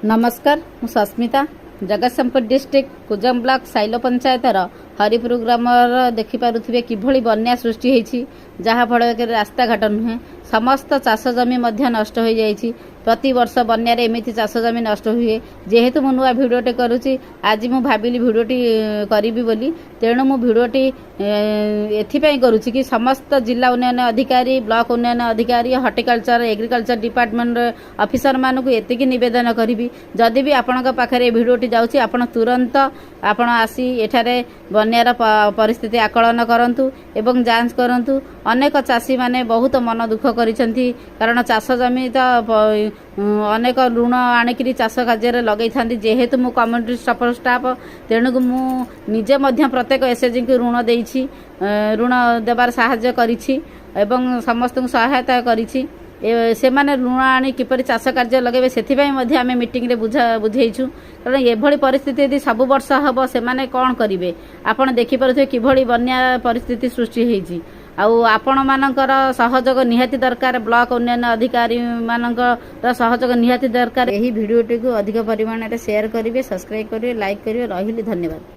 ନମସ୍କାର, ମୁଁ Sasmita. Jagatsinghpur district Kujang block silo ପଞ୍ଚାୟତର ହରିପୁର ଗ୍ରାମର ଦେଖିପାରୁଥିବେ କିଭଳି ବନ୍ୟା ସୃଷ୍ଟି ହେଇଛି, ଯାହାଫଳରେ ରାସ୍ତାଘାଟ ନୁହେଁ, ସମସ୍ତ ଚାଷ ଜମି ମଧ୍ୟ ନଷ୍ଟ ହୋଇଯାଇଛି। ପ୍ରତିବର୍ଷ ବନ୍ୟାରେ ଏମିତି ଚାଷ ଜମି ନଷ୍ଟ ହୁଏ। ଯେହେତୁ ମୁଁ ନୂଆ ଭିଡ଼ିଓଟି କରୁଛି, ଆଜି ମୁଁ ଭାବିଲି ଭିଡ଼ିଓଟି କରିବି ବୋଲି। ତେଣୁ ମୁଁ ଭିଡ଼ିଓଟି ଏଥିପାଇଁ କରୁଛି କି ସମସ୍ତ ଜିଲ୍ଲା ଉନ୍ନୟନ ଅଧିକାରୀ, ବ୍ଲକ ଉନ୍ନୟନ ଅଧିକାରୀ, ହର୍ଟିକଲଚର, ଏଗ୍ରିକଲଚର ଡିପାର୍ଟମେଣ୍ଟର ଅଫିସରମାନଙ୍କୁ ଏତିକି ନିବେଦନ କରିବି, ଯଦି ବି ଆପଣଙ୍କ ପାଖରେ ଏ ଭିଡ଼ିଓଟି ଯାଉଛି, ଆପଣ ତୁରନ୍ତ ଆପଣ ଆସି ଏଠାରେ ବନ୍ୟାର ପରିସ୍ଥିତି ଆକଳନ କରନ୍ତୁ ଏବଂ ଯାଞ୍ଚ କରନ୍ତୁ। ଅନେକ ଚାଷୀମାନେ ବହୁତ ମନ ଦୁଃଖ କରିଛନ୍ତି, କାରଣ ଚାଷ ଜମି ତ ଅନେକ ଋଣ ଆଣିକିରି ଚାଷ କାର୍ଯ୍ୟରେ ଲଗେଇଥାନ୍ତି। ଯେହେତୁ ମୁଁ କମ୍ୟୁନିଟି ସପୋର୍ଟ ଷ୍ଟାଫ୍, ତେଣୁକୁ ମୁଁ ନିଜେ ମଧ୍ୟ ପ୍ରତ୍ୟେକ ଏସ୍ଏଚ୍ଜିଙ୍କୁ ଋଣ ଦେଇଛି, ଋଣ ଦେବାର ସାହାଯ୍ୟ କରିଛି ଏବଂ ସମସ୍ତଙ୍କୁ ସହାୟତା କରିଛି। ସେମାନେ ଋଣ ଆଣି କିପରି ଚାଷ କାର୍ଯ୍ୟ ଲଗାଇବେ, ସେଥିପାଇଁ ମଧ୍ୟ ଆମେ ମିଟିଂରେ ବୁଝେଇଛୁ। କାରଣ ଏଭଳି ପରିସ୍ଥିତି ଯଦି ସବୁ ବର୍ଷ ହେବ, ସେମାନେ କ'ଣ କରିବେ? ଆପଣ ଦେଖିପାରୁଥିବେ କିଭଳି ବନ୍ୟା ପରିସ୍ଥିତି ସୃଷ୍ଟି ହେଇଛି। ଆଉ ଆପଣମାନଙ୍କର ସହଯୋଗ ନିହାତି ଦରକାର, ବ୍ଲକ ଉନ୍ନୟନ ଅଧିକାରୀମାନଙ୍କର ସହଯୋଗ ନିହାତି ଦରକାର। ଏହି ଭିଡ଼ିଓଟିକୁ ଅଧିକ ପରିମାଣରେ ସେୟାର କରିବେ, ସବସ୍କ୍ରାଇବ୍ କରିବେ, ଲାଇକ୍ କରିବେ। ରହିଲି, ଧନ୍ୟବାଦ।